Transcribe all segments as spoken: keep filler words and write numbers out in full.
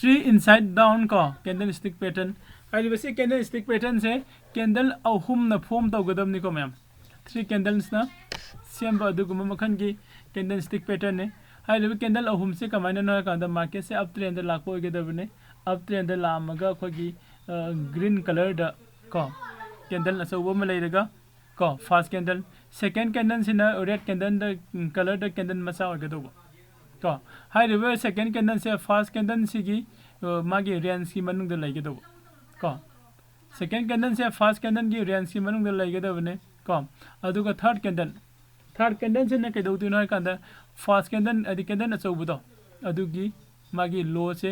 Three inside down ꯀꯣ, candlestick pattern꯫ ꯍꯥꯏꯔꯤꯕꯁꯤ candlestick patternꯁꯦ candle ꯑꯍꯨꯝꯅ form ꯇꯧꯒꯗꯕꯅꯤꯀꯣ ꯃꯌꯥꯝ꯫ Three candlesꯅ ꯁꯦꯝꯕ ꯑꯗꯨꯒꯨꯝꯕ ꯃꯈꯜꯒꯤ candlestick patternꯅꯤ꯫ ꯍꯥꯏꯔꯤꯕ candle ꯑꯍꯨꯝꯁꯦ ꯀꯃꯥꯏꯅꯅꯣ ꯍꯥꯏꯔꯀꯥꯟꯗ marketꯁꯦ up trendꯗ ꯂꯥꯛꯄ ꯑꯣꯏꯒꯗꯕꯅꯤ꯫ Up trendꯗ ꯂꯥꯛꯑꯝꯃꯒ ꯑꯩꯈꯣꯏꯒꯤ green colorꯗ ꯀꯣ candle ꯑꯆꯧꯕ ꯑꯃ ꯂꯩꯔꯒ ꯀꯣ, first candle꯫ Second candleꯁꯤꯅ red candleꯗ colorꯗ candle ꯃꯆꯥ ꯑꯣꯏꯒꯗꯧꯕ ꯀꯣ꯫ ꯍꯥꯏꯔꯤꯕ second candleꯁꯦ first candleꯁꯤꯒꯤ ꯃꯥꯒꯤ rangeꯀꯤ ꯃꯅꯨꯡꯗ ꯂꯩꯒꯗꯧꯕ ꯀꯣ꯫ Second candleꯁꯦ first candleꯒꯤ rangeꯀꯤ ꯃꯅꯨꯡꯗ ꯂꯩꯒꯗꯕꯅꯦ ꯀꯣ꯫ ꯑꯗꯨꯒ third candle, third candleꯁꯤꯅ ꯀꯩꯗꯧꯗꯣꯏꯅꯣ ꯍꯥꯏ ꯀꯥꯟꯗ first candle ꯍꯥꯏꯗꯤ candle ꯑꯆꯧꯕꯗꯣ ꯑꯗꯨꯒꯤ ꯃꯥꯒꯤ lowꯁꯦ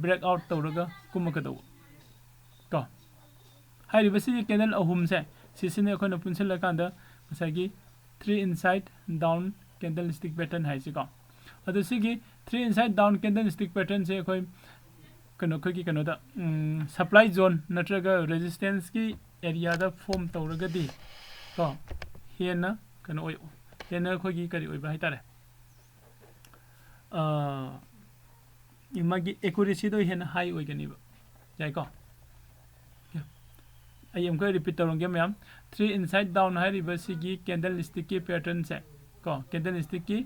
break out ꯇꯧꯔꯒ ꯀꯨꯝꯃꯛꯀꯗꯧꯕ ꯀꯣ꯫ ꯍꯥꯏꯔꯤꯕꯁꯤꯒꯤ candle ꯑꯍꯨꯝꯁꯦ ꯁꯤꯁꯤꯅ ꯑꯩꯈꯣꯏꯅ ꯄꯨꯟꯁꯤꯜꯂꯀꯥꯟꯗ ꯉꯁꯥꯏꯒꯤ three inside down candlestick pattern ꯍꯥꯏꯁꯤꯀꯣ꯫ ꯑꯗꯣ ꯁꯤꯒꯤ three inside down candlestick patternꯁꯦ ꯑꯩꯈꯣꯏ ꯀꯩꯅꯣ ꯑꯩꯈꯣꯏꯒꯤ ꯀꯩꯅꯣꯗ supply zone ꯅꯠꯇ꯭ꯔꯒ resistanceꯀꯤ areaꯗ form ꯇꯧꯔꯒꯗꯤ ꯀꯣ ꯍꯦꯟꯅ ꯀꯩꯅꯣ ꯑꯣꯏ, ꯍꯦꯟꯅ ꯑꯩꯈꯣꯏꯒꯤ ꯀꯔꯤ ꯑꯣꯏꯕ ꯍꯥꯏꯇꯥꯔꯦ, ꯃꯥꯒꯤ accuracyꯗꯣ ꯍꯦꯟꯅ high ꯑꯣꯏꯒꯅꯤꯕ꯫ ꯌꯥꯏꯀꯣ? ꯑꯩ ꯑꯃꯨꯛꯀ repeat ꯇꯧꯔꯝꯒꯦ ꯃꯌꯥꯝ꯫ Three inside down ꯍꯥꯏꯔꯤꯕꯁꯤꯒꯤ candlestickꯀꯤ patternꯁꯦ ꯀꯣ, candlestickꯀꯤ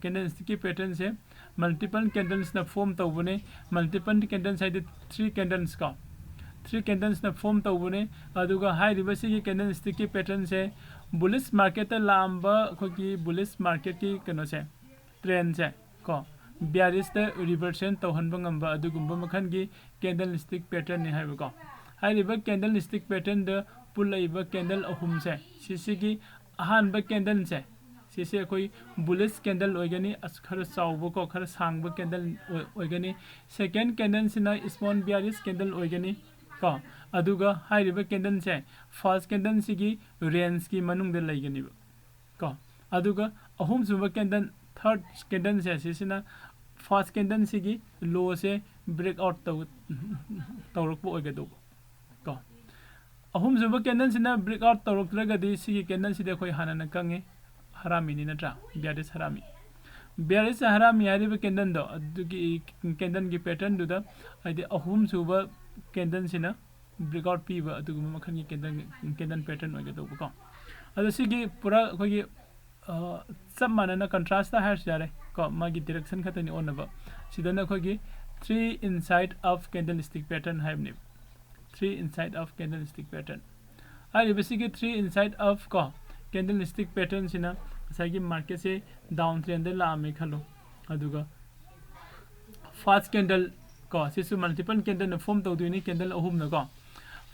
candlestickꯀꯤ patternꯁꯦ multiple candlesꯅ form ꯇꯧꯕꯅꯦ꯫ Multiple candles ꯍꯥꯏꯗꯤ three candles ꯀꯣ, three candlesꯅ form ꯇꯧꯕꯅꯦ꯫ ꯑꯗꯨꯒ ꯍꯥꯏꯔꯤꯕꯁꯤꯒꯤ candlestickꯀꯤ patternꯁꯦ bullish marketꯇ ꯂꯥꯛꯑꯝꯕ ꯑꯩꯈꯣꯏꯒꯤ bullish marketꯀꯤ ꯀꯩꯅꯣꯁꯦ, trendꯁꯦ ꯀꯣ bearishꯇ reversal ꯇꯧꯍꯟꯕ ꯉꯝꯕ ꯑꯗꯨꯒꯨꯝꯕ ꯃꯈꯜꯒꯤ candlestick patternꯅꯤ ꯍꯥꯏꯕꯀꯣ꯫ ꯍꯥꯏꯔꯤꯕ candlestick patternꯗ ꯄꯨꯜꯂꯛꯏꯕ candle ꯑꯍꯨꯝꯁꯦ ꯁꯤꯁꯤꯒꯤ ꯑꯍꯥꯟꯕ candleꯁꯦ ꯁꯤꯁꯦ ꯑꯩꯈꯣꯏ bullish candle ꯑꯣꯏꯒꯅꯤ, ꯑꯁ ꯈꯔ ꯆꯥꯎꯕꯀꯣ ꯈꯔ ꯁꯥꯡꯕ candle ꯑꯣꯏꯒꯅꯤ꯫ Second candleꯁꯤꯅ small bearish candle ꯑꯣꯏꯒꯅꯤ ꯀꯣ꯫ ꯑꯗꯨꯒ ꯍꯥꯏꯔꯤꯕ candleꯁꯦ first candleꯁꯤꯒꯤ rangeꯀꯤ ꯃꯅꯨꯡꯗ ꯂꯩꯒꯅꯤꯕ ꯀꯣ꯫ ꯑꯗꯨꯒ ꯑꯍꯨꯝꯁꯨꯕ candle, third candleꯁꯦ ꯁꯤꯁꯤꯅ first candleꯁꯤꯒꯤ lowꯁꯦ break out ꯇꯧ ꯇꯧꯔꯛꯄ ꯑꯣꯏꯒꯗꯧꯕ ꯀꯣ꯫ ꯑꯍꯨꯝꯁꯨꯕ candleꯁꯤꯅ break out ꯇꯧꯔꯛꯇ꯭ꯔꯒꯗꯤ ꯁꯤꯒꯤ candleꯁꯤꯗꯤ ꯑꯩꯈꯣꯏ ꯍꯥꯟꯅꯅ ꯈꯪꯉꯦ, ꯍꯔꯥꯃꯤꯅꯤ ꯅꯠꯇ꯭ꯔꯥ, bearish ꯍꯔꯥꯃꯤ꯫ Bearish ꯍꯔꯥꯃꯤ ꯍꯥꯏꯔꯤꯕ candleꯗꯣ, ꯑꯗꯨꯒꯤ candleꯒꯤ patternꯗꯨꯗ, ꯍꯥꯏꯗꯤ ꯑꯍꯨꯝꯁꯨꯕ candleꯁꯤꯅ breakout ꯄꯤꯕ ꯑꯗꯨꯒꯨꯝꯕ ꯃꯈꯜꯒꯤ candle, candle pattern ꯑꯣꯏꯒꯗꯧꯕꯀꯣ꯫ ꯑꯗꯣ ꯁꯤꯒꯤ ꯄꯨꯔꯥ ꯑꯩꯈꯣꯏꯒꯤ, ꯑ, ꯆꯞ ꯃꯥꯟꯅꯅ contrastꯇ ꯍꯥꯏꯔꯁꯨ ꯌꯥꯔꯦ ꯀꯣ, ꯃꯥꯒꯤ direction ꯈꯛꯇꯅꯤ ꯑꯣꯟꯅꯕ꯫ ꯁꯤꯗꯅ ꯑꯩꯈꯣꯏꯒꯤ three inside of candlestick pattern ꯍꯥꯏꯕꯅꯦꯕ꯫ Three inside of candlestick pattern꯫ ꯍꯥꯏꯔꯤꯕꯁꯤꯒꯤ three inside of ꯀꯣ, candlestick patternꯁꯤꯅ ꯉꯁꯥꯏꯒꯤ marketꯁꯦ down trendꯗ ꯂꯥꯛꯑꯝꯃꯦ ꯈꯜꯂꯣ꯫ ꯑꯗꯨꯒ first candle ꯀꯣ, ꯁꯤꯁꯨ multiple candleꯅ form ꯇꯧꯗꯣꯏꯅꯤ, candle ꯑꯍꯨꯝꯅꯀꯣ꯫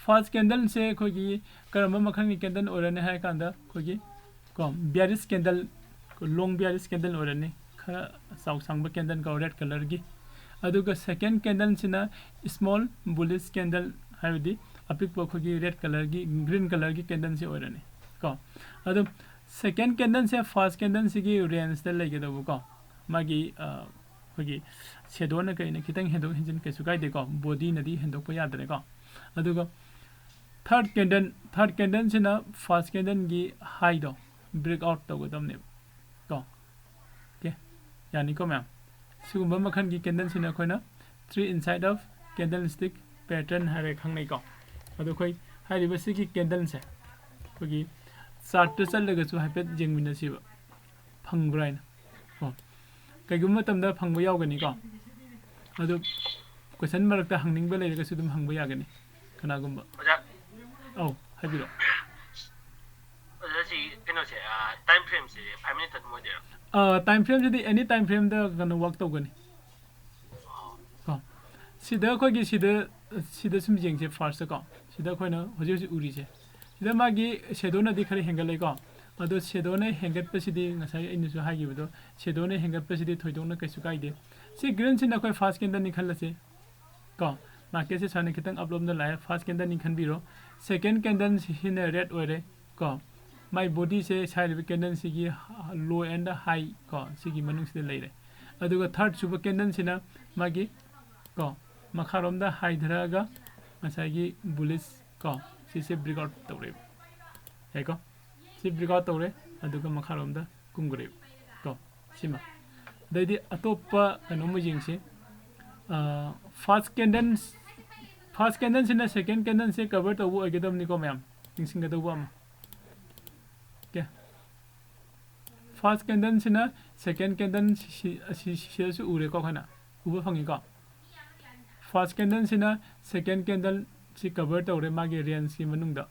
First candleꯁꯦ ꯑꯩꯈꯣꯏꯒꯤ ꯀꯔꯝꯕ ꯃꯈꯜꯒꯤ candle ꯑꯣꯏꯔꯅꯤ ꯍꯥꯏ ꯀꯥꯟꯗ, ꯑꯩꯈꯣꯏꯒꯤ ꯀꯣ, bearish candle, long bearish candle ꯑꯣꯏꯔꯅꯤ, ꯈꯔ ꯆꯥꯎ ꯁꯥꯡꯕ candle ꯀꯣ, red colourꯒꯤ꯫ ꯑꯗꯨꯒ second candleꯁꯤꯅ small bullish candle, ꯍꯥꯏꯕꯗꯤ ꯑꯄꯤꯛꯄ ꯑꯩꯈꯣꯏꯒꯤ red colourꯒꯤ, green colourꯒꯤ candleꯁꯤ ꯑꯣꯏꯔꯅꯤ ꯀꯣ꯫ ꯑꯗꯨ second candleꯁꯦ first candleꯁꯤꯒꯤ rangeꯗ ꯂꯩꯒꯗꯧꯕꯀꯣ꯫ ꯃꯥꯒꯤ, ꯑ, ꯑꯩꯈꯣꯏꯒꯤ shadowꯅ ꯀꯩꯅ ꯈꯤꯇꯪ ꯍꯦꯟꯗꯣꯛ ꯍꯦꯟꯖꯤꯟ ꯀꯩꯁꯨ ꯀꯥꯏꯗꯦꯀꯣ, bodyꯅꯗꯤ ꯍꯦꯟꯗꯣꯛꯄ ꯌꯥꯗ꯭ꯔꯦꯀꯣ꯫ ꯑꯗꯨꯒ third candle, third candleꯁꯤꯅ first candleꯒꯤ highꯗꯣ breakout ꯇꯧꯒꯗꯕꯅꯦꯕ ꯀꯣ꯫ Okay, ꯌꯥꯅꯤꯀꯣ ꯃꯌꯥꯝ? ꯁꯤꯒꯨꯝꯕ ꯃꯈꯜꯒꯤ candleꯁꯤꯅ ꯑꯩꯈꯣꯏꯅ three inside of candlestick pattern ꯍꯥꯏꯔꯒ ꯈꯪꯅꯩꯀꯣ꯫ ꯑꯗꯣ ꯑꯩꯈꯣꯏ ꯍꯥꯏꯔꯤꯕ ꯁꯤꯒꯤ candleꯁꯦ ꯑꯩꯈꯣꯏꯒꯤ chartꯇ ꯆꯠꯂꯒꯁꯨ ꯍꯥꯏꯐꯦꯠ ꯌꯦꯡꯃꯤꯟꯅꯁꯤꯕ, ꯐꯪꯕ꯭ꯔꯥ ꯍꯥꯏꯅ ꯀꯣ꯫ ꯀꯩꯒꯨꯝꯕ ꯃꯇꯝꯗ ꯐꯪꯕ ꯌꯥꯎꯒꯅꯤꯀꯣ꯫ ꯑꯗꯨ question ꯃꯔꯛꯇ ꯍꯪꯅꯤꯡꯕ ꯂꯩꯔꯒꯁꯨ ꯑꯗꯨꯝ ꯍꯪꯕ ꯌꯥꯒꯅꯤ ꯀꯅꯥꯒꯨꯝꯕ꯫ ꯑꯣꯖꯥ, ꯑꯧ, ꯍꯥꯏꯕꯤꯔꯛꯑꯣ꯫ ꯑꯣꯖꯥ, ꯁꯤ ꯀꯩꯅꯣꯁꯦ, time frameꯁꯦ five minute ꯑꯗꯨꯝ ꯑꯣꯏꯗꯣꯏꯔꯣ? Time frameꯁꯤꯗꯤ any time frameꯗ ꯀꯩꯅꯣ work ꯇꯧꯒꯅꯤ ꯀꯣ꯫ ꯁꯤꯗ ꯑꯩꯈꯣꯏꯒꯤ ꯁꯤꯗ, ꯁꯤꯗ ꯁꯨꯝ ꯌꯦꯡꯁꯦ firstꯇ ꯀꯣ꯫ ꯁꯤꯗ ꯑꯩꯈꯣꯏꯅ ꯍꯧꯖꯤꯛ ꯍꯧꯖꯤꯛ ꯎꯔꯤꯁꯦ, ꯁꯤꯗ ꯃꯥꯒꯤ shadowꯅꯗꯤ ꯈꯔ ꯍꯦꯟꯒꯠꯂꯦꯀꯣ꯫ ꯑꯗꯣ shadowꯅ ꯍꯦꯟꯒꯠꯄꯁꯤꯗꯤ ꯉꯁꯥꯏ ꯑꯩꯅꯁꯨ ꯍꯥꯏꯈꯤꯕꯗꯣ, shadowꯅ ꯍꯦꯟꯒꯠꯄꯁꯤꯗꯤ ꯊꯣꯏꯗꯣꯛꯅ ꯀꯩꯁꯨ ꯀꯥꯏꯗꯦ꯫ ꯁꯤ greenꯁꯤꯅ ꯑꯩꯈꯣꯏ first candleꯅꯤ ꯈꯜꯂꯁꯦ ꯀꯣ꯫ Marketꯁꯦ ꯁꯨꯃꯥꯏꯅ ꯈꯤꯇꯪ upꯂꯣꯝꯗ ꯂꯥꯛꯑꯦ, first candleꯅꯤ ꯈꯟꯕꯤꯔꯣ꯫ Second candleꯁꯤꯅ red ꯑꯣꯏꯔꯦ ꯀꯣ꯫ ꯃꯥꯏ bodyꯁꯦ ꯁꯥꯏꯔꯤꯕ candleꯁꯤꯒꯤ low and high ꯀꯣ, ꯁꯤꯒꯤ ꯃꯅꯨꯡꯁꯤꯗ ꯂꯩꯔꯦ꯫ ꯑꯗꯨꯒ third ꯁꯨꯕ candleꯁꯤꯅ ꯃꯥꯒꯤ ꯀꯣ, ꯃꯈꯥꯔꯣꯝꯗ ꯍꯥꯏꯊꯔꯛꯑꯒ ꯉꯁꯥꯏꯒꯤ bullish ꯀꯣ, ꯁꯤꯁꯦ breakout ꯇꯧꯔꯦꯕ꯫ ꯌꯥꯏꯀꯣ? ꯁꯤ breakout ꯇꯧꯔꯦ, ꯑꯗꯨꯒ ꯃꯈꯥꯔꯣꯝꯗ ꯀꯨꯝꯈ꯭ꯔꯦꯕ ꯀꯣ, ꯁꯤꯃ꯫ ꯑꯗꯩꯗꯤ ꯑꯇꯣꯞꯄ ꯀꯩꯅꯣꯝꯃ ꯌꯦꯡꯁꯤ꯫ ꯐꯥꯔꯁ ꯀꯦꯟꯗꯜ ꯐꯥꯔꯁ ꯀꯦꯟꯗꯜꯁꯤꯅ ꯁꯦꯀꯦꯟ ꯀꯦꯟꯗꯜꯁꯦ ꯀꯕꯔ ꯇꯧꯕ ꯑꯣꯏꯒꯗꯕꯅꯤꯀꯣ ꯃꯌꯥꯝ, ꯅꯤꯡꯁꯤꯡꯒꯗꯧꯕ ꯑꯃ꯫ ꯑꯣꯀꯦ, ꯐꯥꯔꯁ ꯀꯦꯟꯗꯜꯁꯤꯅ ꯁꯦꯀꯦꯟ ꯀꯦꯟꯗꯜ ꯑꯁꯤ ꯁꯤꯗꯁꯨ ꯎꯔꯦꯀꯣ, ꯑꯩꯈꯣꯏꯅ ꯎꯕ ꯐꯪꯉꯤꯀꯣ꯫ ꯐꯥꯔꯁ ꯀꯦꯟꯗꯜꯁꯤꯅ ꯁꯦꯀꯦꯟ ꯀꯦꯟꯗꯜꯁꯤ ꯀꯕꯔ ꯇꯧꯔꯦ ꯃꯥꯒꯤ ꯔꯦꯟꯖꯀꯤ ꯃꯅꯨꯡꯗ꯫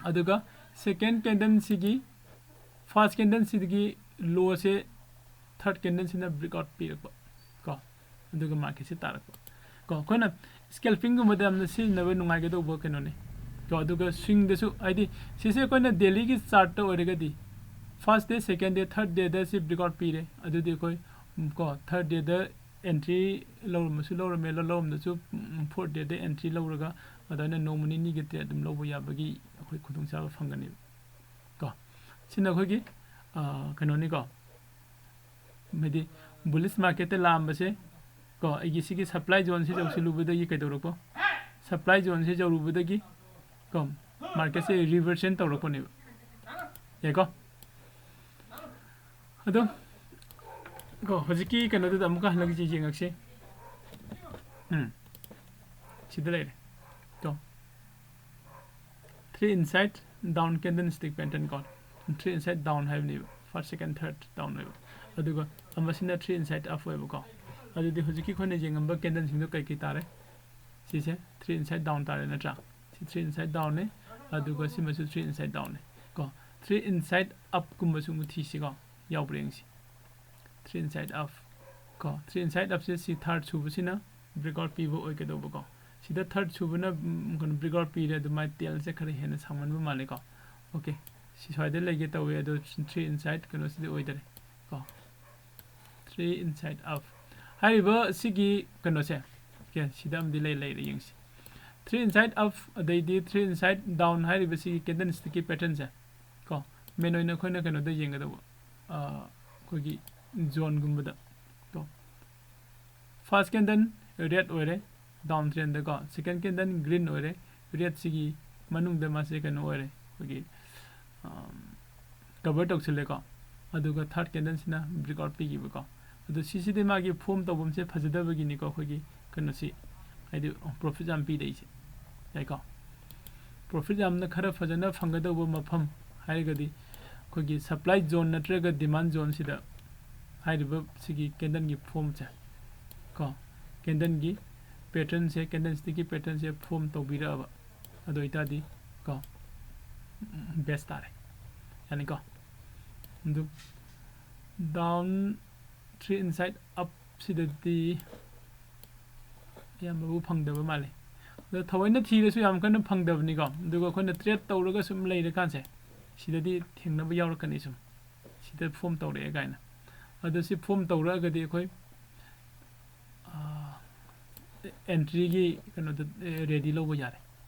ꯑꯗꯨꯒ ꯁꯦꯀꯦꯟ ꯀꯦꯟꯗꯜꯁꯤꯒꯤ ꯐꯥꯔꯁ ꯀꯦꯟꯗꯜꯁꯤꯗꯒꯤ ꯂꯣꯁꯦ ꯊꯥꯔꯠ ꯀꯦꯟꯗꯜꯁꯤꯅ ꯕ꯭ꯔꯦꯛ ꯑꯥꯎꯠ ꯄꯤꯔꯛꯄ ꯀꯣ, ꯑꯗꯨꯒ ꯃꯥꯔꯀꯦꯠꯁꯦ ꯇꯥꯔꯛꯄ ꯀꯣ꯫ ꯑꯩꯈꯣꯏꯅ ꯁ꯭ꯀꯦꯜꯄꯤꯡꯒꯨꯝꯕꯗ ꯌꯥꯝꯅ ꯁꯤꯖꯤꯟꯅꯕ ꯅꯨꯡꯉꯥꯏꯒꯗꯧꯕ ꯀꯩꯅꯣꯅꯤ ꯀꯣ꯫ ꯑꯗꯨꯒ ꯁ꯭ꯋꯤꯡꯗꯁꯨ, ꯍꯥꯏꯗꯤ ꯁꯤꯁꯦ ꯑꯩꯈꯣꯏꯅ ꯗꯦꯂꯤꯒꯤ ꯆꯥꯔꯠꯇ ꯑꯣꯏꯔꯒꯗꯤ ꯐꯥꯔꯁ ꯗꯦ, ꯁꯦꯀꯦꯟ ꯗꯦ, ꯊꯥꯔꯠ ꯗꯦꯗ ꯁꯤ ꯕ꯭ꯔꯦꯛ ꯑꯥꯎꯠ ꯄꯤꯔꯦ, ꯑꯗꯨꯗꯤ ꯑꯩꯈꯣꯏ ꯎꯝ, ꯀꯣ ꯊꯥꯔꯠ ꯗꯦꯗ ꯑꯦꯟꯇ꯭ꯔꯤ ꯂꯧꯔꯝꯃꯁꯨ ꯂꯧꯔꯝꯃꯦ, ꯂꯧ- ꯂꯧꯔꯝꯗꯁꯨ ꯐꯣꯔꯠ ꯗꯦꯗ ꯑꯦꯟꯇ꯭ꯔꯤ ꯂꯧꯔꯒ ꯑꯗꯨꯃꯥꯏꯅ ꯅꯣꯡꯃ ꯅꯤꯅꯤꯒꯤ ꯇ꯭ꯔꯦꯠ ꯑꯗꯨꯝ ꯂꯧꯕ ꯌꯥꯕꯒꯤ ꯑꯩꯈꯣꯏ ꯈꯨꯗꯣꯡꯆꯥꯕ ꯐꯪꯒꯅꯦꯕ ꯀꯣ꯫ ꯁꯤꯅ ꯑꯩꯈꯣꯏꯒꯤ ꯑꯥ, ꯀꯩꯅꯣꯅꯤꯀꯣ, ꯍꯥꯏꯗꯤ ꯕꯨꯂꯤꯁ ꯃꯥꯔꯀꯦꯠꯇ ꯂꯥꯛꯑꯝꯕꯁꯦ ꯀꯣ, ꯑꯩꯒꯤ ꯁꯤꯒꯤ ꯁꯄ꯭ꯂꯥꯏ ꯖꯣꯟꯁꯦ ꯌꯧꯁꯤꯜꯂꯨꯕꯗꯒꯤ ꯀꯩꯗꯧꯔꯛꯄ, ꯁꯄ꯭ꯂꯥꯏ ꯖꯣꯟꯁꯦ ꯌꯧꯔꯨꯕꯗꯒꯤ ꯀꯣ ꯃꯥꯔꯀꯦꯠꯁꯦ ꯔꯤꯚꯔꯁꯟ ꯇꯧꯔꯛꯄꯅꯦꯕ꯫ ꯌꯥꯏꯀꯣ? ꯑꯗꯣ ꯀꯣ ꯍꯧꯖꯤꯛꯀꯤ ꯀꯩꯅꯣꯗꯨꯗ ꯑꯃꯨꯛꯀ ꯍꯜꯂꯛꯁꯤ, ꯌꯦꯡꯉꯛꯁꯤ꯫ ꯎꯝ, ꯁꯤꯗ ꯂꯩꯔꯦ꯫ ꯀꯣ three insight down candle stick pattern ꯀꯣ꯫ ꯊ꯭ꯔꯤ ꯏꯟꯁꯥꯏꯠ ꯗꯥꯎꯟ ꯍꯥꯏꯕꯅꯦꯕ, ꯐꯥꯔꯁ, ꯁꯦꯀꯦꯟ, ꯊꯥꯔꯠ ꯗꯥꯎꯟ ꯑꯣꯏꯕ꯫ ꯑꯗꯨꯒ ꯑꯃꯁꯤꯅ ꯊ꯭ꯔꯤ ꯏꯟꯁꯥꯏꯠ ꯑꯞ ꯑꯣꯏꯕꯀꯣ꯫ ꯑꯗꯨꯗꯤ ꯍꯧꯖꯤꯛꯀꯤ ꯑꯩꯈꯣꯏꯅ ꯌꯦꯡꯉꯝꯕ ꯀꯦꯟꯗꯜꯁꯤꯡꯗꯣ ꯀꯩ ꯀꯩ ꯇꯥꯔꯦ? ꯁꯤꯁꯦ ꯊ꯭ꯔꯤ ꯏꯟꯁꯥꯏꯠ ꯗꯥꯎꯟ ꯇꯥꯔꯦ ꯅꯠꯇ꯭ꯔꯥ? ꯁꯤ ꯊ꯭ꯔꯤ ꯏꯟꯁꯥꯏꯠ ꯗꯥꯎꯟꯅꯦ, ꯑꯗꯨꯒ ꯁꯤꯃꯁꯨ ꯊ꯭ꯔꯤ ꯏꯟꯁꯥꯏꯠ ꯗꯥꯎꯟꯅꯦ ꯀꯣ꯫ ꯊ꯭ꯔꯤ ꯏꯟꯁꯥꯏꯠ ꯑꯞꯀꯨꯝꯕꯁꯨ ꯑꯃꯨꯛ ꯊꯤꯁꯤꯀꯣ, ꯌꯥꯎꯕ꯭ꯔꯥ ꯌꯦꯡꯁꯤ꯫ ꯊ꯭ꯔꯤ ꯏꯟꯁꯥꯏꯠ ꯑꯞ ꯀꯣ, ꯊ꯭ꯔꯤ ꯏꯟꯁꯥꯏꯠ ꯑꯞꯁꯦ ꯁꯤ ꯊꯥꯔꯠ ꯁꯨꯕꯁꯤꯅ ꯕ꯭ꯔꯦꯛ ꯑꯥꯎꯠ ꯄꯤꯕ ꯑꯣꯏꯒꯗꯧꯕꯀꯣ꯫ ꯁꯤꯗ ꯊꯥꯔꯠ ꯁꯨꯕꯅ ꯎꯝ, ꯀꯩꯅꯣ ꯕ꯭ꯔꯦꯛ ꯑꯥꯎꯠ ꯄꯤꯔꯦ, ꯑꯗꯨ ꯃꯥꯏ ꯇꯦꯜꯁꯦ ꯈꯔ ꯍꯦꯟꯅ ꯁꯥꯡꯃꯟꯕ ꯃꯥꯜꯂꯦꯀꯣ꯫ ꯑꯣꯀꯦ, ꯁꯤ ꯁ꯭ꯋꯥꯏꯗ ꯂꯩꯒꯦ ꯇꯧꯋꯦ, ꯑꯗꯣ ꯊ꯭ꯔꯤ ꯏꯟꯁꯥꯏꯠ ꯀꯩꯅꯣꯁꯤꯗꯤ ꯑꯣꯏꯗꯔꯦ ꯀꯣ꯫ ꯊ꯭ꯔꯤ ꯏꯟꯁꯥꯏꯠ ꯑꯞ ꯍꯥꯏꯔꯤꯕ ꯁꯤꯒꯤ ꯀꯩꯅꯣꯁꯦ, ꯑꯣꯀꯦ, ꯁꯤꯗ ꯑꯃꯗꯤ ꯂꯩ, ꯂꯩꯔꯦ, ꯌꯦꯡꯁꯤ꯫ ꯊ꯭ꯔꯤ ꯏꯟꯁꯥꯏꯠ ꯑꯞ ꯑꯗꯩꯗꯤ ꯊ꯭ꯔꯤ ꯏꯟꯁꯥꯏꯠ ꯗꯥꯎꯟ ꯍꯥꯏꯔꯤꯕ ꯁꯤꯒꯤ ꯀꯦꯟꯗꯜ ꯁ꯭ꯇꯤꯛꯀꯤ ꯄꯦꯇꯔꯟꯁꯦ ꯀꯣ, ꯃꯦꯟ ꯑꯣꯏꯅ ꯑꯩꯈꯣꯏꯅ ꯀꯩꯅꯣꯗ ꯌꯦꯡꯒꯗꯧꯕ, ꯑꯥ, ꯑꯩꯈꯣꯏꯒꯤ ꯖꯣꯟꯒꯨꯝꯕꯗ ꯀꯣ꯫ ꯐꯥꯔꯁ ꯀꯦꯟꯗꯜ ꯔꯦꯗ ꯑꯣꯏꯔꯦ, ꯗꯥꯎꯟ ꯇ꯭ꯔꯦꯟꯗꯀꯣ꯫ ꯁꯦꯀꯦꯟ ꯀꯦꯟꯗꯜ ꯒ꯭ꯔꯤꯟ ꯑꯣꯏꯔꯦ, ꯔꯦꯗꯁꯤꯒꯤ ꯃꯅꯨꯡꯗ ꯃꯥꯁꯦ ꯀꯩꯅꯣ ꯑꯣꯏꯔꯦ, ꯑꯩꯈꯣꯏꯒꯤ ꯀꯕꯔ ꯇꯧꯁꯤꯜꯂꯦꯀꯣ꯫ ꯑꯗꯨꯒ ꯊꯥꯔꯠ ꯀꯦꯟꯗꯜꯁꯤꯅ ꯕ꯭ꯔꯦꯛ ꯑꯥꯎꯠ ꯄꯤꯈꯤꯕꯀꯣ꯫ ꯑꯗꯣ ꯁꯤꯁꯤꯗꯤ ꯃꯥꯒꯤ ꯐꯣꯝ ꯇꯧꯐꯝꯁꯦ ꯐꯖꯗꯕꯒꯤꯅꯤꯀꯣ, ꯑꯩꯈꯣꯏꯒꯤ ꯀꯩꯅꯣꯁꯤ, ꯍꯥꯏꯗꯤ ꯄ꯭ꯔꯣꯐꯤꯠ ꯌꯥꯝ ꯄꯤꯔꯛꯏꯁꯦ, ꯌꯥꯏꯀꯣ? ꯄ꯭ꯔꯣꯐꯤꯠ ꯌꯥꯝꯅ ꯈꯔ ꯐꯖꯅ ꯐꯪꯒꯗꯧꯕ ꯃꯐꯝ ꯍꯥꯏꯔꯒꯗꯤ ꯑꯩꯈꯣꯏꯒꯤ ꯁꯄ꯭ꯂꯥꯏ ꯖꯣꯟ ꯅꯠꯇ꯭ꯔꯒ ꯗꯤꯃꯥꯟ ꯖꯣꯟꯁꯤꯗ ꯍꯥꯏꯔꯤꯕ ꯁꯤꯒꯤ ꯀꯦꯟꯗꯜꯒꯤ ꯐꯣꯝꯁꯦ ꯀꯣ, ꯀꯦꯟꯗꯜꯒꯤ ꯄꯦꯇꯔꯟꯁꯦ, ꯀꯦꯟꯗꯜꯁꯇꯤꯛꯀꯤ ꯄꯦꯇꯔꯟꯁꯦ ꯐꯣꯝ ꯇꯧꯕꯤꯔꯛꯑꯕ, ꯑꯗꯨ ꯑꯣꯏꯇꯥꯔꯗꯤ ꯀꯣ, ꯕꯦꯁ ꯇꯥꯔꯦ, ꯌꯥꯅꯤꯀꯣ? ꯑꯗꯨ ꯗꯥꯎꯟ ꯊ꯭ꯔꯤ ꯏꯟꯁꯥꯏꯠ ꯑꯞꯁꯤꯗꯗꯤ ꯑꯌꯥꯝꯕꯕꯨ ꯐꯪꯗꯕ ꯃꯥꯜꯂꯤ꯫ ꯑꯗꯣ ꯊꯑꯣꯏꯅ ꯊꯤꯔꯁꯨ ꯌꯥꯝ ꯀꯟꯅ ꯐꯪꯗꯕꯅꯤꯀꯣ꯫ ꯑꯗꯨꯒ ꯑꯩꯈꯣꯏꯅ ꯇ꯭ꯔꯦꯠ ꯇꯧꯔꯒ ꯁꯨꯝ ꯂꯩꯔꯀꯥꯟꯁꯦ, ꯁꯤꯗꯗꯤ ꯊꯦꯡꯅꯕ ꯌꯥꯎꯔꯛꯀꯅꯤ ꯁꯨꯝ, ꯁꯤꯗ ꯐꯣꯝ ꯇꯧꯔꯛꯑꯦ ꯀꯥꯏꯅ꯫ ꯑꯗꯣ ꯁꯤ ꯐꯣꯝ ꯇꯧꯔꯛꯑꯒꯗꯤ ꯑꯩꯈꯣꯏ ꯑꯦꯟꯇ꯭ꯔꯤꯒꯤ ꯀꯩꯅꯣꯗ ꯔꯦꯗꯤ ꯂꯧꯕ ꯌꯥꯔꯦ,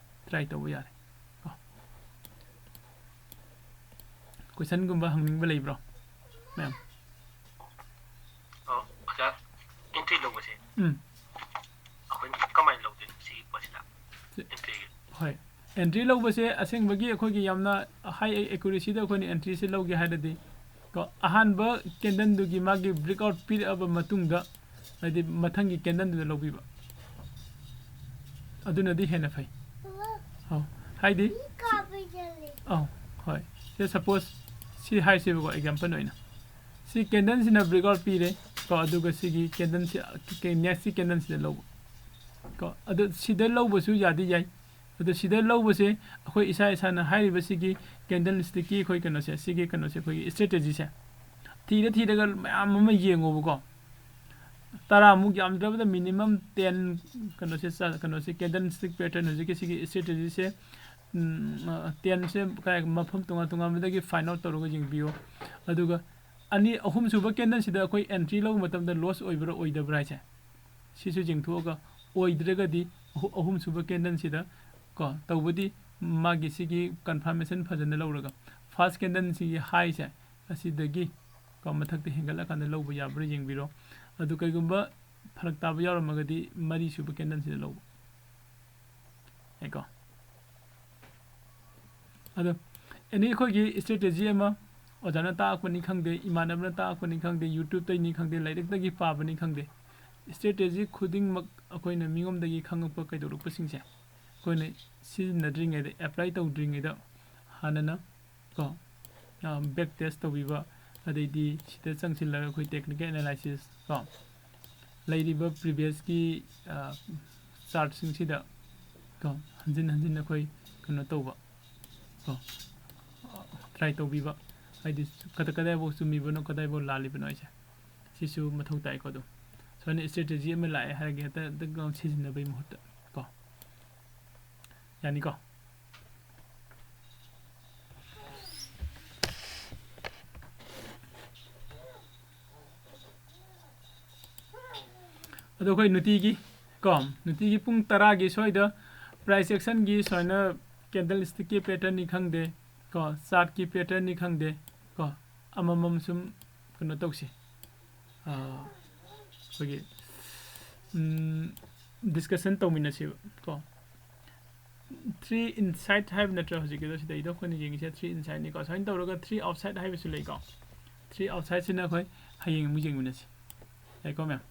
ꯇ꯭ꯔꯥꯏ ꯇꯧꯕ ꯌꯥꯔꯦ꯫ ꯀꯣ, ꯀꯣꯏꯁꯟꯒꯨꯝꯕ ꯍꯪꯅꯤꯡꯕ ꯂꯩꯕ꯭ꯔꯣ, ꯃꯦꯝ? ꯑꯣ, ꯑꯣꯖꯥ, ꯑꯦꯟꯇ꯭ꯔꯤ ꯂꯧꯕꯁꯦ ꯎꯝ꯫ ꯑꯩꯈꯣꯏꯅ ꯀꯃꯥꯏꯅ ꯂꯧꯗꯣꯏꯅꯣ ꯁꯤꯒꯤ ꯄꯣꯠꯁꯤꯗ? ꯁꯤ ꯑꯦꯟꯇ꯭ꯔꯤꯒꯤ? ꯍꯣꯏ, ꯑꯦꯟꯇ꯭ꯔꯤ ꯂꯧꯕꯁꯦ ꯑꯁꯦꯡꯕꯒꯤ ꯑꯩꯈꯣꯏꯒꯤ ꯌꯥꯝꯅ ꯍꯥꯏ ꯑꯦꯀ꯭ꯌꯨꯔꯦꯁꯤꯗ ꯑꯩꯈꯣꯏꯅ ꯑꯦꯟꯇ꯭ꯔꯤꯁꯦ ꯂꯧꯒꯦ ꯍꯥꯏꯔꯗꯤ, ꯀꯣ, ꯑꯍꯥꯟꯕ ꯀꯦꯟꯗꯜꯗꯨꯒꯤ ꯃꯥꯒꯤ ꯕ꯭ꯔꯦꯛꯑꯥꯎꯠ ꯄꯤꯔꯛꯑꯕ ꯃꯇꯨꯡꯗ, ꯍꯥꯏꯗꯤ ꯃꯊꯪꯒꯤ ꯀꯦꯟꯗꯜꯗꯨꯗ ꯂꯧꯕꯤꯕ, ꯑꯗꯨꯅꯗꯤ ꯍꯦꯟꯅ ꯐꯩ꯫ ꯑꯧ, ꯍꯥꯏꯗꯤ, ꯑꯧ, ꯍꯣꯏ, ꯁꯦ ꯁꯄꯣꯁ ꯁꯤ ꯍꯥꯏꯁꯦꯕꯀꯣ, ꯑꯦꯛꯖꯥꯝꯄꯜ ꯑꯣꯏꯅ ꯁꯤ ꯀꯦꯟꯗꯜꯁꯤꯅ ꯕ꯭ꯔꯦꯛꯑꯥꯎꯠ ꯄꯤꯔꯦ ꯀꯣ, ꯑꯗꯨꯒ ꯁꯤꯒꯤ ꯀꯦꯟꯗꯜꯁꯤ, ꯅꯦꯛꯁꯀꯤ ꯀꯦꯟꯗꯜꯁꯤꯗ ꯂꯧꯕ ꯀꯣ, ꯑꯗꯣ ꯁꯤꯗ ꯂꯧꯕꯁꯨ ꯌꯥꯗꯤ ꯌꯥꯏ꯫ ꯑꯗꯣ ꯁꯤꯗ ꯂꯧꯕꯁꯦ ꯑꯩꯈꯣꯏ ꯏꯁꯥ ꯏꯁꯥꯅ ꯍꯥꯏꯔꯤꯕ ꯁꯤꯒꯤ ꯀꯦꯟꯗꯜꯁꯇꯤꯛꯀꯤ ꯑꯩꯈꯣꯏ ꯀꯩꯅꯣꯁꯦ, ꯁꯤꯒꯤ ꯀꯩꯅꯣꯁꯦ, ꯑꯩꯈꯣꯏꯒꯤ ꯏꯁꯇ꯭ꯔꯦꯇꯦꯖꯤꯁꯦ ꯊꯤꯔ ꯊꯤꯔꯒ ꯃꯌꯥꯝ ꯑꯃ ꯌꯦꯡꯉꯣꯕꯀꯣ꯫ ꯇꯔꯥꯃꯨꯛ, ꯌꯥꯝꯗ꯭ꯔꯕꯗ ꯃꯤꯅꯤꯃꯝ ꯇꯦꯟ ꯀꯩꯅꯣꯁꯦ ꯆ-, ꯀꯩꯅꯣꯁꯦ, ꯀꯦꯟꯗꯜꯁꯇꯤꯛ ꯄꯦꯇꯔꯟ ꯍꯧꯖꯤꯛꯀꯤ ꯁꯤꯒꯤ ꯏꯁꯇ꯭ꯔꯦꯇꯦꯖꯤꯁꯦ, ꯎꯝ, ꯑ, ꯇꯦꯟꯁꯦ ꯀꯥꯏ ꯃꯐꯝ ꯇꯣꯉꯥꯟ ꯇꯣꯉꯥꯟꯕꯗꯒꯤ ꯐꯥꯏꯟ ꯑꯥꯎꯠ ꯇꯧꯔꯒ ꯌꯦꯡꯕꯤꯌꯣ꯫ ꯑꯗꯨꯒ ꯑꯅꯤ, ꯑꯍꯨꯝꯁꯨꯕ ꯀꯦꯟꯗꯜꯁꯤꯗ ꯑꯩꯈꯣꯏ ꯑꯦꯟꯇ꯭ꯔꯤ ꯂꯧꯕ ꯃꯇꯝꯗ ꯂꯣꯁ ꯑꯣꯏꯕ꯭ꯔꯥ ꯑꯣꯏꯗꯕ꯭ꯔꯥ ꯍꯥꯏꯁꯦ, ꯁꯤꯁꯨ ꯌꯦꯡꯊꯣꯛꯑꯒ, ꯑꯣꯏꯗ꯭ꯔꯒꯗꯤ ꯑꯍꯨ-, ꯑꯍꯨꯝꯁꯨꯕ ꯀꯦꯟꯗꯜꯁꯤꯗ ꯀꯣ, ꯇꯧꯕꯗꯤ ꯃꯥꯒꯤ ꯁꯤꯒꯤ ꯀꯟꯐꯥꯔꯃꯦꯁꯟ ꯐꯖꯅ ꯂꯧꯔꯒ, ꯐꯥꯔꯁ ꯀꯦꯟꯗꯜꯁꯤꯒꯤ ꯍꯥꯏꯁꯦ ꯑꯁꯤꯗꯒꯤ ꯀꯣ, ꯃꯊꯛꯇ ꯍꯦꯟꯒꯠꯂꯀꯥꯟꯗ ꯂꯧꯕ ꯌꯥꯕ꯭ꯔꯥ ꯌꯦꯡꯕꯤꯔꯣ꯫ ꯑꯗꯨ ꯀꯩꯒꯨꯝꯕ ꯐꯔꯛ ꯇꯥꯕ ꯌꯥꯎꯔꯝꯃꯒꯗꯤ ꯃꯔꯤꯁꯨꯕ ꯀꯦꯟꯗꯜꯁꯤꯗ ꯂꯧꯕ ꯌꯥꯏꯀꯣ꯫ ꯑꯗꯣ ꯑꯦꯅꯤ ꯑꯩꯈꯣꯏꯒꯤ ꯏꯁꯇ꯭ꯔꯦꯇꯦꯖꯤ ꯑꯃ ꯑꯣꯖꯥꯅ ꯇꯥꯛꯄꯅꯤ ꯈꯪꯗꯦ, ꯏꯃꯥꯟꯅꯕꯅ ꯇꯥꯛꯄꯅꯤ ꯈꯪꯗꯦ, YouTube-ꯇꯩꯅꯤ ꯈꯪꯗꯦ, ꯂꯥꯏꯔꯤꯛꯇꯒꯤ ꯄꯥꯕꯅꯤ ꯈꯪꯗꯦ, strategy ꯈꯨꯗꯤꯡꯃꯛ ꯑꯩꯈꯣꯏꯅ ꯃꯤꯉꯣꯟꯗꯒꯤ ꯈꯪꯉꯛꯄ ꯀꯩꯗꯧꯔꯛꯄꯁꯤꯡꯁꯦ ꯑꯩꯈꯣꯏꯅ ꯁꯤꯖꯤꯟꯅꯗ꯭ꯔꯤꯉꯩꯗ, apply ꯇꯧꯗ꯭ꯔꯤꯉꯩꯗ ꯍꯥꯟꯅꯅ ꯀꯣ, ꯑ, back test ꯇꯧꯕꯤꯕ, ꯑꯗꯩꯗꯤ ꯁꯤꯗ ꯆꯪꯁꯤꯜꯂꯒ ꯑꯩꯈꯣꯏ technical analysis ꯀꯣ, ꯂꯩꯔꯤꯕ previous-ꯀꯤ, ꯑ, chart-ꯁꯤꯡꯁꯤꯗ ꯀꯣ, ꯍꯟꯖꯤꯟ ꯍꯟꯖꯤꯟ ꯑꯩꯈꯣꯏ ꯀꯩꯅꯣ ꯇꯧꯕ ꯀꯣ, try ꯇꯧꯕꯤꯕ, ꯍꯥꯏꯗꯤ ꯀꯗꯥ-, ꯀꯗꯥꯏꯐꯥꯎ ꯆꯨꯝꯃꯤꯕꯅꯣ, ꯀꯗꯥꯏꯐꯥꯎ ꯂꯥꯜꯂꯤꯕꯅꯣ ꯍꯥꯏꯁꯦ, ꯁꯤꯁꯨ ꯃꯊꯧ ꯇꯥꯏꯀꯣ꯫ ꯑꯗꯨꯝ ꯁꯨꯃꯥꯏꯅ strategy ꯑꯃ ꯂꯥꯛꯑꯦ ꯍꯥꯏꯔꯒ ꯍꯦꯛꯇ, ꯍꯦꯛꯇ ꯁꯤꯖꯤꯟꯅꯕꯒꯤ ꯃꯍꯨꯠꯇ ꯀꯣ, ꯌꯥꯅꯤꯀꯣ? ꯑꯗꯣ ꯑꯩꯈꯣꯏ ꯅꯨꯡꯇꯤꯒꯤ ꯀꯣ, ꯅꯨꯡꯇꯤꯒꯤ ꯄꯨꯡ ꯇꯔꯥꯒꯤ ꯁ꯭ꯋꯥꯏꯗ price action-ꯒꯤ ꯁꯨꯃꯥꯏꯅ candlestick-ꯀꯤ pattern-ꯅꯤ ꯈꯪꯗꯦ ꯀꯣ, chart-ꯀꯤ pattern-ꯅꯤ ꯈꯪꯗꯦ ꯀꯣ, ꯑꯃꯃꯝ ꯁꯨꯝ ꯀꯩꯅꯣ ꯇꯧꯁꯤ, ꯑꯥ, ꯑꯩꯈꯣꯏꯒꯤ, ꯎꯝ, discussion ꯇꯧꯃꯤꯟꯅꯁꯦꯕ ꯀꯣ꯫ Three inside ꯍꯥꯏꯕ ꯅꯠꯇ꯭ꯔꯥ ꯍꯧꯖꯤꯛꯀꯤꯗꯣ? ꯁꯤꯗꯩꯗ ꯑꯩꯈꯣꯏꯅ ꯌꯦꯡꯉꯤꯁꯦ three inside-ꯅꯤꯀꯣ꯫ ꯁꯨꯃꯥꯏꯅ ꯇꯧꯔꯒ three outside ꯍꯥꯏꯕꯁꯨ ꯂꯩꯀꯣ꯫ Three outside-ꯁꯤꯅ ꯑꯩꯈꯣꯏ ꯍꯌꯦꯡ ꯑꯃꯨꯛ ꯌꯦꯡꯃꯤꯟꯅꯁꯤ꯫ ꯌꯥꯏꯀꯣ ꯃꯌꯥꯝ?